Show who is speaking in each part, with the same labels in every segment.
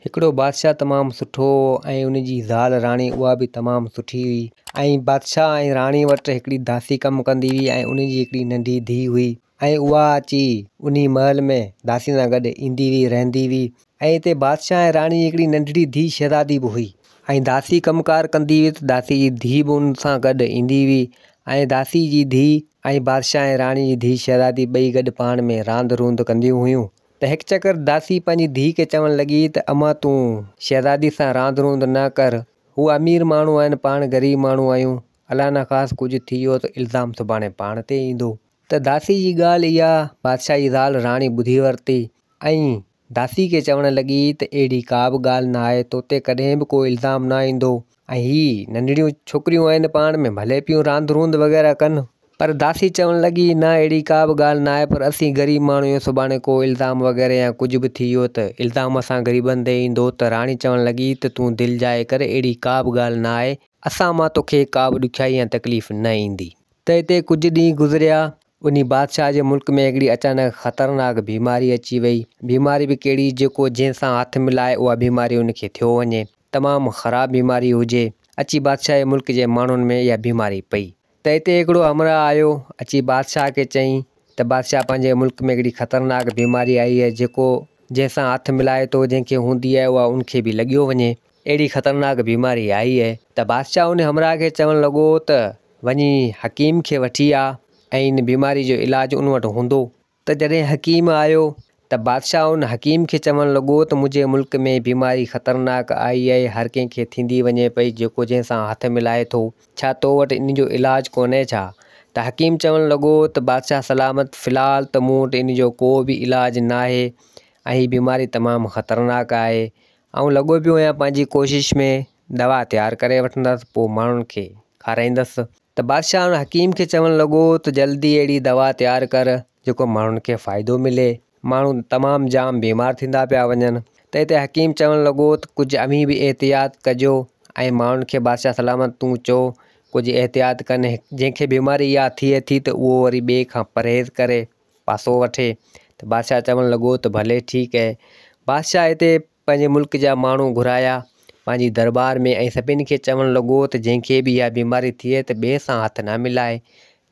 Speaker 1: هڪڙو بادشاهه تمام سٺو هو ۽ ان جي زال راڻي اها به تمام سٺي هئي ۽ بادشاهه ۽ راڻي وٽ هڪڙي داسي ڪم ڪندي هئي ۽ ان جي هڪڙي ننڍي ڌيء هئي ۽ اها اچي انهي محل ۾ داسي سان گڏ ايندي هئي رهندي هئي ۽ اتي بادشاهه ۽ راڻي جي هڪڙي ننڍڙي ڌيء شهزادي به هئي ۽ داسي ڪم ڪار ڪندي هئي ته داسي جي ڌيء به ان سان گڏ ايندي هئي ۽ داسي جي ڌيء ۽ بادشاهه ۽ راڻي جي ڌيء شهزادي ٻئي گڏ پاڻ ۾ راند روند ڪنديون هيون. ته هڪ چڪر داسي پنهنجي ڌيء کي چوڻ لڳي ته امان تون شهزادي سان راند روند نه ڪر، هو امير ماڻهو آهن پاڻ غريب ماڻهو آهيون، الله نخواست ڪجهه ٿي ويو ته الزام سڀاڻي پاڻ تي ايندو. ته داسي جي ڳالهه اها بادشاهه جي زال راڻي ٻڌي ورتي ۽ داسي کي چوڻ لڳي ته اهڙي ڪا به ڳالهه نه آهي توتي ڪڏهن به ڪو الزام نه ايندو ۽ هي ننڍڙيون ڇوڪريون آهن پاڻ ۾ ڀلي پيون راند روند وغيره ڪن. پر داسي چوڻ لڳي، نه اهڙي ڪا به ڳالهه ناهي پر اسين غريب ماڻهو آهيون سڀاڻي ڪو الزام وغيره يا ڪجهه به ٿي ويو ته الزام اسان غريبن تي ايندو ته راڻي چوڻ لڳي ته تون دل جاء ڪر اهڙي ڪا به ڳالهه ناهي اسان مان توکي ڪا به ڏکيائي يا تڪليف نه ايندي. ته اتي ڪجهه ڏينهن گذريا انهي بادشاهه جي ملڪ ۾ هڪڙي اچانڪ خطرناڪ بيماري اچي وئي. بيماري به ڪهڙي جيڪو جنهن سان هٿ ملائي اها بيماري ان کي ٿيو وڃي. تمام خراب بيماري هجي. اچي بادشاهه جي ملڪ جي ماڻهن ۾ اها بيماري پئي. ته اتي هڪڙو همراهه آيو اچي بادشاهه کي چئين ته بادشاهه پنهنجي ملڪ ۾ هڪڙي خطرناڪ بيماري آئي آهي جيڪو جنهن سان هٿ ملائي ٿو جنهن کي هوندي آهي اها ان کي به لڳيو وڃي. اهڙي خطرناڪ بيماري آئي آهي. ته بادشاهه ان همراهه کي چوڻ لڳو ته وڃي حڪيم کي وٺي آ ۽ ان بيماري جو علاج ان وٽ هوندو. ته جڏهن حڪيم آيو ته بادشاهه ان حڪيم کي چوڻ لڳو ته منهنجي ملڪ ۾ بيماري خطرناڪ آئي آهي هر ڪنهن کي ٿيندي وڃي پئي جيڪو جنهن سان هٿ ملائي ٿو ڇا تو وٽ ان جو علاج ڪونهي ڇا؟ ته حڪيم چوڻ لڳو ته بادشاهه سلامت في الحال ته مون وٽ ان جو ڪو به علاج ناهي ۽ هي بيماري تمام خطرناڪ آهي آئون لڳو پيو آهيان پنهنجي ڪوشش ۾ دوا تيار ڪري وٺندس پوء ماڻهن کي کارائيندس. ته بادشاهه ان حڪيم کي چوڻ لڳو ته جلدي اهڙي دوا تيار ڪر جيڪو ماڻهن کي فائدو ملي، ماڻهو تمام جام بيمار ٿيندا پيا وڃن. ته اتي حڪيم چوڻ لڳو ته ڪجهه اوهين به احتياط ڪجو ۽ ماڻهن کي بادشاهه سلامت تون چئو ڪجهه احتياط ڪن جنهن کي بيماري اها ٿئي ٿي ته اهو وري ٻئي کان پرهيز ڪري پاسو وٺي ته بادشاهه چوڻ لڳو ته ڀلي ٺيڪ اهي. بادشاهه اتي پنهنجي ملڪ جا ماڻهو گهرايا پنهنجي درٻار ۾ ۽ سڀني کي چوڻ لڳو ته جنهن کي به اها بيماري ٿئي ته ٻئي سان هٿ نه ملائي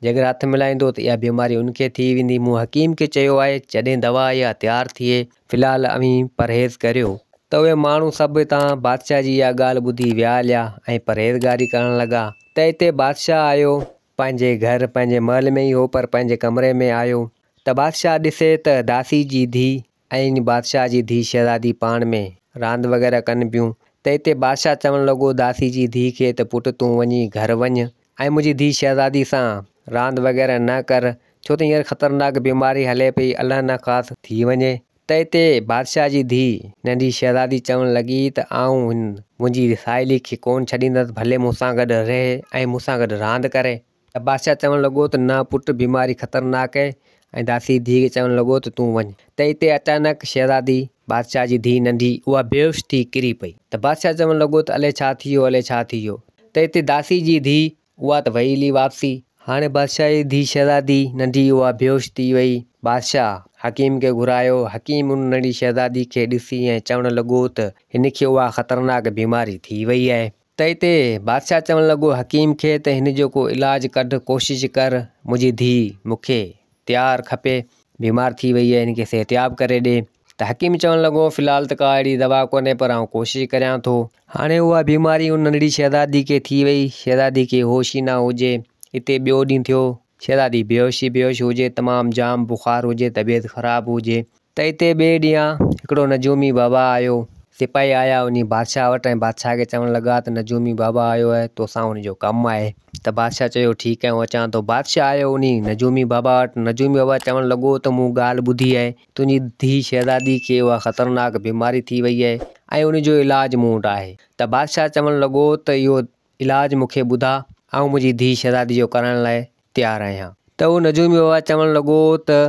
Speaker 1: جيڪر هٿ ملائيندو ته اها بيماري ان کي ٿي ويندي مون حڪيم کي چيو آهي جڏهن دوا اها تيار ٿئي في الحال اوهين پرهيز ڪريو. ته اهي ماڻهو سڀ اتان بادشاهه جي اها ڳالهه ٻڌي ويا هليا ۽ پرهيزگاري ڪرڻ لڳا ته اتي بادشاهه آيو پنهنجي گهر پنهنجي محل ۾ ئي هو پر پنهنجي ڪمري ۾ آيو ته بادشاهه ڏسي ته داسي جي ڌيء ۽ ان بادشاهه جي ڌيء شهزادي پاڻ ۾ راند وغيره ڪن پيون ته اتي بادشاهه چوڻ لڳو داسي جي ڌيء کي ته پٽ تون وڃي گهر وڃ ۽ منهنجي ڌيء شهزادي سان راند وغيره نه ڪر ڇو ته هينئر خطرناڪ بيماري هلي پئي الله نه خاص ٿي وڃي ته اتي بادشاهه جي ڌيء ننڍي شهزادي چوڻ لڳي ته آئون هن منهنجي ساهيلي کي ڪونه ڇڏيندس ڀلي مون سان گڏ رهي ۽ مون سان گڏ راند ڪري. ته بادشاهه چوڻ لڳو ته نه پٽ بيماري خطرناڪ اهي ۽ داسي ڌيء کي چوڻ لڳو ته تون وڃ ته اتي اچانڪ شهزادي بادشاهه جي ڌيء ننڍي اها بيهوش ٿي ڪري پئي ته بادشاهه چوڻ لڳو ته الئي ڇا ٿي ويو الئي ڇا ٿي ويو ته اتي داسي جي ڌيء اها ته وئي هلي واپسي. هاڻي بادشاهه جي ڌيء شهزادي ننڍي اها بيهوش ٿي وئي بادشاهه حڪيم کي گهرايو حڪيم ان ننڍي شهزادي کي ڏسي ۽ چوڻ لڳو ته هن کي اها خطرناڪ بيماري ٿي وئي آهي. ته اتي بادشاهه چوڻ لڳو حڪيم کي ته هن جو ڪو علاج ڪڍ ڪوشش ڪر منهنجي ڌيء مون کي تيار کپي بيمار ٿي وئي آهي هن کي صحتياب ڪري ڏي ته حڪيم چوڻ لڳو في الحال ته ڪا اهڙي دوا ڪونهي پر آئون ڪوشش ڪريان ٿو. هاڻي اها بيماري ان ننڍڙي شهزادي کي ٿي وئي شهزادي کي هوش ئي نه هجي اتي ٻيو ڏينهن ٿيو شهزادي بيهوش ئي بيهوش هجي تمام جام بخار هجي طبيعت خراب هجي ته اتي ٻئي ڏينهن هڪڙو نجومي بابا آيو. سپاهي آيا وڃي بادشاهه وٽ ۽ بادشاهه کي چوڻ لڳا ته نجومي بابا آيو آهي توسان ان جو ڪم آهي. ته بادشاهه چيو ٺيڪ آهي آئون اچان ٿو. بادشاهه آيو وڃي نجومي بابا وٽ. نجومي بابا چوڻ لڳو ته مون ڳالهه ٻڌي آهي تنهنجي ڌيء شهزادي کي اها خطرناڪ بيماري ٿي وئي آهي ۽ ان جو علاج مون وٽ آهي. ته بادشاهه چوڻ لڳو ته اهو علاج مون کي ٻڌاء، آئون منهنجي ڌيء شهزادي جو ڪرائڻ لاء تيار آهيان. ته اهو نجومي بابا چوڻ لڳو ته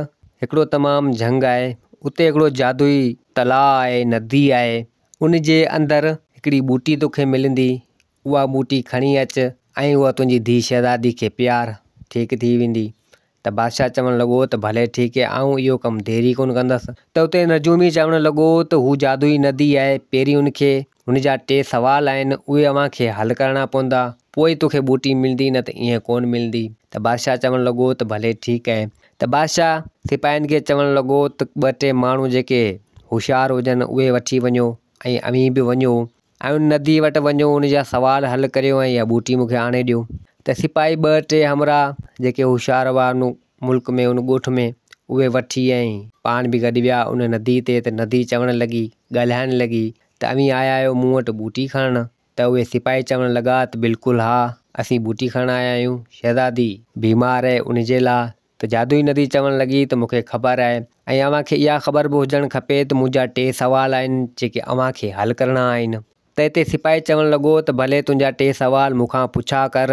Speaker 1: هڪڙو تمام جهنگ آهي، اتي هڪڙو جادوئي تلاء آهي، ندي آهي، ان جي اندر هڪڙي ٻوٽي توکي ملندي، اها ٻوٽي کڻي اچ ۽ اها تنهنجي ڌيء شهزادي کي پيار، ٺيڪ ٿي ويندي. ته بادشاهه چوڻ لڳو ته ڀلي ٺيڪ آهي آئون اهو ڪم دير ئي ڪونه ڪندس. ته اتي نجومي چوڻ لڳو ته هو جادوئي ندي آهي پهرين ان کي هن جا ٽي سوال آهن اهي اوهان کي حل ڪرڻا پوندا پوء ئي توکي ٻوٽي ملندي نه ته ائين ڪونه ملندي. ته بادشاهه چوڻ لڳو ته ڀلي ٺيڪ آهي. ته بادشاهه سپاهين کي چوڻ لڳو ته ٻه ٽي ماڻهو جيڪي هوشيار هجن اهي وٺي وڃو ۽ اوهين به وڃو ۽ ان نديء وٽ وڃو ان جا سوال حل ڪريو ۽ اها ٻوٽي مون کي آڻي ڏيو. ته سپاهي ٻه ٽي همراهه جيڪي هوشيار هئا ان ملڪ ۾ ان ڳوٺ ۾ اهي وٺي ۽ پاڻ به گڏ ويا ان نديء تي ته ندي چوڻ لڳي ڳالهائڻ لڳي ته اوهين آيا آهيو مون وٽ ٻوٽي کڻڻ ته اهي سپاهي چوڻ لڳا ته بلڪل ها اسين ٻوٽي کڻڻ آيا آهيون شهزادي بيمار آهي ان جي لاء ته جادوئي ندي چوڻ لڳي ته مون کي خبر آهي ۽ اوهان کي اها خبر به هجڻ کپي ته منهنجا ٽي سوال آهن جيڪي اوهان کي حل ڪرڻا آهن. ته اتي سپاهي چوڻ لڳو ته ڀلي تنهنجا ٽي سوال مون کان پڇا ڪر،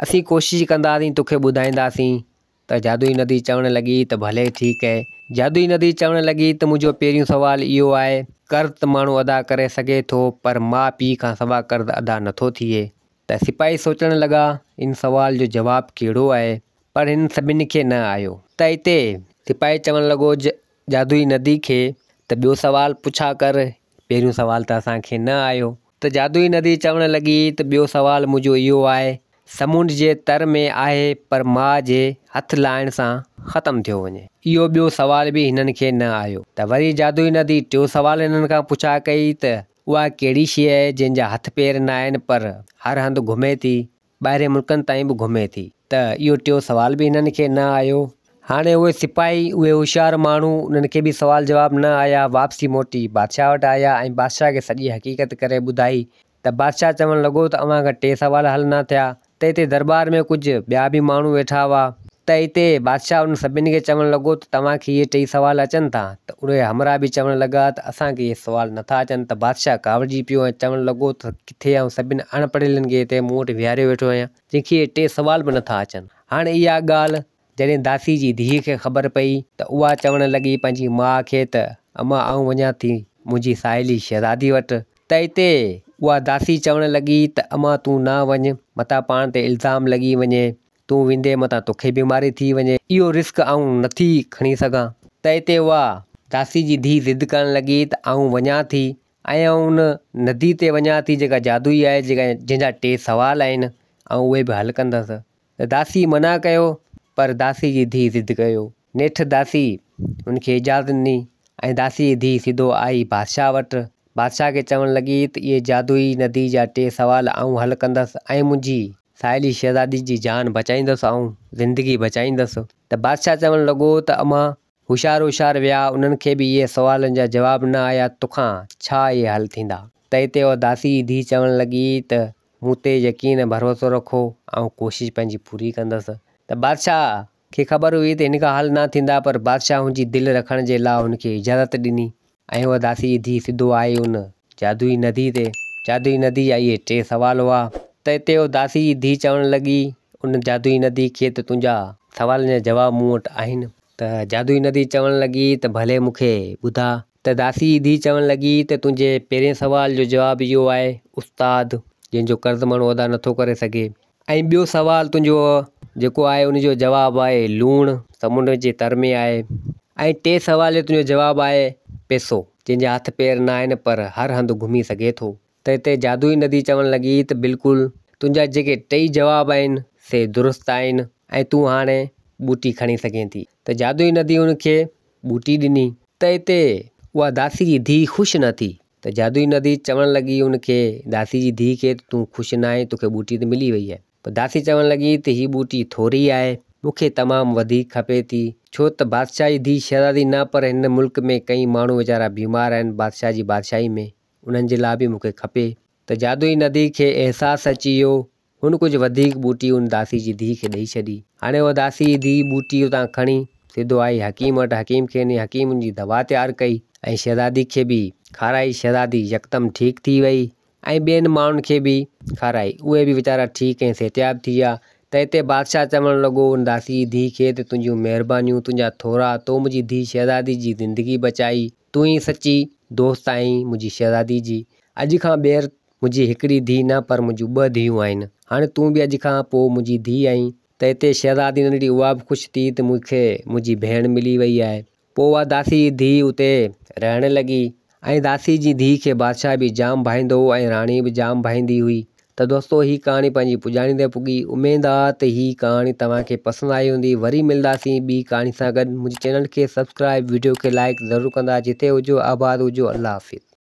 Speaker 1: اسين ڪوشش ڪنداسين توکي ٻڌائينداسين. ته جادوئي ندي چوڻ لڳي ته ڀلي ٺيڪ اهي. جادوئي ندي چوڻ لڳي ته منهنجو پهريون سوال اهو آهي، قرض ته ماڻهو ادا ڪري سگهي ٿو پر ماء پيء کان سوا قرض ادا نٿو ٿئي. ته سپاهي سوچڻ لڳا ان سوال جو جواب ڪهڙو آهي پر هن سڀني کي نه آيو. ته اتي سپاهي چوڻ لڳو جادوئي ندي کي ته ٻيو سوال پڇا ڪر پهريون سوال ته اسان کي نه آيو. ته جادوئي ندي چوڻ لڳي ته ٻيو سوال منهنجو اهو آهي سمنڊ جي تر ۾ آهي پر ماء جي هٿ لائڻ سان ختم ٿيو وڃي. اهو ٻيو سوال به هنن کي نه آيو. ته وري جادوئي ندي ٽيون سوال هنن کان پڇا ڪئي ته اها ڪهڙي شيء آهي جنهن جا هٿ پير نه آهن پر هر هنڌ گهمي ٿي، ٻاهرين ملڪن تائين به گهمي ٿي؟ ته اهو ٽيون سوال به هنن کي نه آيو. هاڻي اهي سپاهي، اهي هوشيار ماڻهو، انهن کي به سوال جواب نه آيا، واپسي موٽي بادشاهه وٽ آيا ۽ بادشاهه کي سڄي حقيقت ڪري ٻڌائي ته بادشاهه چوڻ لڳو ته اوهان کان ٽي سوال حل نه ٿيا ته اتي درٻار ۾ ڪجهه ٻيا به ماڻهو ويٺا هئا ته اتي بادشاهه انهن سڀني کي چوڻ لڳو ته توهان کي اهي ٽئي سوال اچن ٿا ته اهي همراهه به چوڻ لڳا ته اسان کي اهي سوال نٿا اچن ته بادشاهه ڪاوڙجي پيو ۽ چوڻ لڳو ته ڪٿي آئون سڀني اڻ پڙهيلن کي هتي مون وٽ ويهاريو ويٺو آهيان جن کي اهي ٽي سوال به نٿا اچن. هاڻي اها ڳالهه جڏهن داسي جي ڌيء کي خبر پئي ته اها چوڻ لڳي پنهنجي ماء کي ته اما آئون وڃان ٿي منهنجي ساهيلي شهزادي وٽ ته اتي اها داسي چوڻ لڳي ته امان تون نه وڃ، متان پاڻ تي الزام لڳي وڃي، تون ويندين متان توکي بيماري ٿي وڃي، اهو رسڪ آئون نٿي کڻي سگهان. ته اتي اها داسي جي ڌيء ضد ڪرڻ لڳي ته آئون وڃان ٿي ۽ آئون ان ندي تي وڃان ٿي جيڪا جادوئي آهي، جيڪا جنهن جا ٽي سوال آهن، آئون اهي به حل ڪندس. ته داسي منع ڪيو پر داسي جي ڌيء ضد ڪيو. نيٺ داسي هن کي اجازت ڏني ۽ داسي جي ڌيء سڌو آئي بادشاهه وٽ. بادشاهه کي چوڻ لڳي ته اهي جادوئي ندي جا ٽي سوال آئون حل ڪندس ۽ منهنجي ساهيلي شهزادي جي جان بچائيندس آئون زندگي بچائيندس. ته بادشاهه چوڻ لڳو ته امان هوشيار هوشيار ويا انهن کي به اهي سوالن جا جواب نه آيا توکان ڇا اهي حل ٿيندا؟ ته اتي اها داسي جي ڌيء چوڻ لڳي ته مون تي يقين ۽ ڀروسو رکو آئون ڪوشش پنهنجي پوري ڪندس. ته بادشاهه کي خبر هئي ته هن کان حل نه ٿيندا پر بادشاهه هن جي دل رکڻ جي لاء هن کي اجازت ڏني ۽ اها داسي جي ڌيء سڌو آئي ان جادوئي ندي تي. جادوئي ندي جا اهي ٽي سوال هئا. ته اتي اها داسي جي ڌيء چوڻ لڳي ان جادوئي ندي کي ته تنهنجا سوالن جا جواب مون وٽ آهن. ته جادوئي ندي چوڻ لڳي ته ڀلي مون کي ٻڌاء. ته داسي جي ڌيء چوڻ لڳي ته تنهنجي پهرين سوال جو جواب اهو آهي استاد جنهن جو قرض ماڻهو ادا نٿو ڪري سگهي ۽ ٻيو سوال تنهنجو جيڪو آهي ان جو جواب آهي لوڻ سمنڊ جي تر ۾ آهي ۽ ٽئين سوال جو تنهنجو جواب آهي پئسو جنهن جا هٿ پير نه آهن پر هر هنڌ گهمي سگهي ٿو. ته اتي جادوئي ندي چوڻ لڳي ته بلڪل تنهنجا جيڪي ٽئي جواب آهن سي درست آهن ۽ تون هاڻي ٻوٽي کڻي سگهين ٿي. ته جادوئي ندي ان کي ٻوٽي ڏني. ته اتي اها داسي جي ڌيء خوش نه ٿي. ته جادوئي ندي چوڻ لڳي ان کي داسي جي ڌيء کي ته تون خوش نه آهين توکي ٻوٽي ته ملي وئي آهي. پر داسي چوڻ لڳي ته هي ٻوٽي ٿوري آهي مون کي تمام وڌيڪ کپي ٿي. ڇو ته بادشاهه جي ڌيء شهزادي نه پر هن ملڪ ۾ ڪئين ماڻهو ويچارا بيمار آهن بادشاهه جي بادشاهي ۾. انهن جي لاء به مون کي کپي. ته جادوئي ندي کي احساس اچي ويو. هن ڪجهه وڌيڪ ٻوٽي ان داسي جي ڌيء کي ڏئي ڇڏي. هاڻي اها داسي جي ڌيء ٻوٽي اتان کڻي سڌو آئي حڪيم وٽ. حڪيم کي ڏني. حڪيم ان جي دوا تيار ڪئي ۽ شهزادي کي به کارائي. شهزادي يڪدم ٺيڪ ٿي وئي ۽ ٻين ماڻهن کي به کارائي. اهي به ويچارا ٺيڪ ۽ صحتياب ٿي ويا. ته اتي بادشاهه چوڻ لڳو ان داسي جي ڌيء کي ته تنهنجون مهربانيون، تنهنجا ٿورا، تو منهنجي ڌيء شهزادي جي زندگي بچائي. تون ئي سچي دوست آهين منهنجي شهزادي جي. اڄ کان ٻيهر منهنجي هڪڙي ڌيء نه پر منهنجون ٻه ڌيئون آهن. هاڻي تون به اڄ کان پوء منهنجي ڌيء آهين. ته هتي شهزادي ننڍڙي اها به خوش ٿي ته مون کي منهنجي ڀيڻ ملي وئي آهي. پوء اها داسي جي ڌيء اتي رهڻ لڳي ۽ داسي جي ڌيء کي بادشاهه به جام ڀائيندو هو ۽ راڻي به جام ڀائيندي هئي. ته دوستو هي ڪهاڻي پنهنجي پڄاڻي تي پڳي. اميد آ ته هي ڪهاڻي توهان کي پسند آئي هوندي. وري ملداسين ٻي ڪهاڻي سان گڏ. منهنجي چينل کي سبسڪرائب وڊيو کي لائيڪ ضرور ڪندا. جتي هجو آباد هجو. الله حافظ.